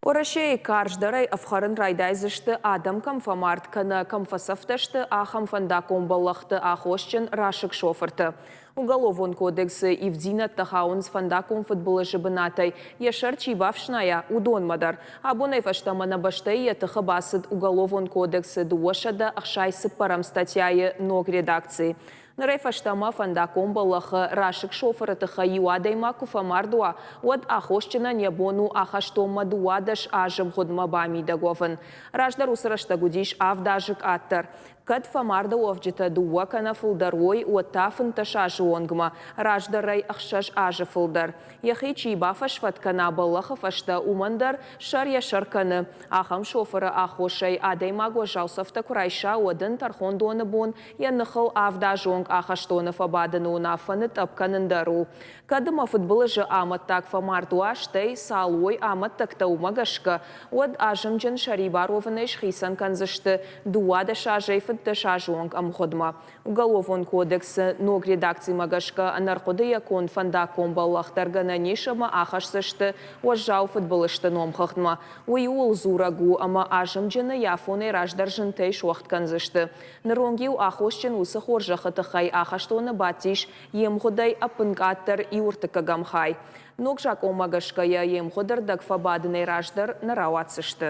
Уӕрӕсейы карздӕрӕй ӕфхӕрын райдайдзысты, адӕм кӕм фӕмард кӕнӕ кӕм фӕцӕфтӕ сты, ахӕм фӕндаггон бӕллӕхты аххосджын расыг шофырты. Уголовон кодексы ивддзинӕдтӕ хауынц фӕндаггон фыдбылызы бынатӕй йӕ сӕр чи бафснайа, уыдонмӕ дӕр. Абонӕй фӕстӕмӕ нӕ бӕстӕйы йӕ тыхы бацыд Уголовон кодексы 264 статьяйы ног редакци. Нырӕй фӕстӕмӕ фӕндаггон бӕллӕхы расыг шофыры тыххӕй иу адӕймаг куы фӕмард уа, уӕд аххосджынӕн йӕ бон у ахӕстонмӕ 12 азы мгъуыдмӕ бамидӕг уӕвын. Раздӕр уыцы рӕстӕг уыдис авд азы къаддӕр. Кӕд фӕмардуӕвджытӕ дыууӕ кӕнӕ фылдӕр уой, уӕд та 15 азы онгмӕ, раздӕрӕй ӕхсӕз азы фылдӕр. Йӕхи чи бафӕсфӕд кӕна бӕллӕхы фӕстӕ, уымӕн дӕр сӕр йӕ сӕр кӕны. Ахӕм шофыры аххосӕй адӕймаг уӕззау цӕфтӕ куы райса, уӕд ын тӕрхондоны бон йӕ ныхыл авд азы онг ахӕстоны фӕбадыны уынаффӕ нытътъӕпп кӕнын дӕр у. Кӕд ӕмӕ фыдбылызы амӕттаг фӕмард уа, стӕй цал уой амӕттӕгтӕ, уымӕ гӕсгӕ, уӕд азымджын сӕрибар уӕвынӕй схицӕн кӕндзысты 12 азӕй 15 азы онг ӕмгъуыдмӕ. Уголовон кодексы ног редакцимӕ гӕсгӕ ӕнӕрхъуыдыйӕ конд фӕндаггон бӕллӕх дӕр гӕнӕн ис ӕмӕ ахӕсдзысты уӕззау фыдбылызты номхыгъдмӕ. Уый ууыл дзурӕг у, ӕмӕ азымджыны йӕ афонӕй раздӕр зынтӕй суӕгъд кӕндзысты. Ныронг-иу аххосджын уыцы хорзӕхы тыххӕй ахӕстоны бадтис йе мгъуыдӕй ӕппынкъаддӕр иу ӕртыккӕгӕм хай. Ног закъонмӕ гӕсгӕ йӕ йе мгъуыды рдӕг фӕбадынӕй раздӕр нӕ рауадздзысты.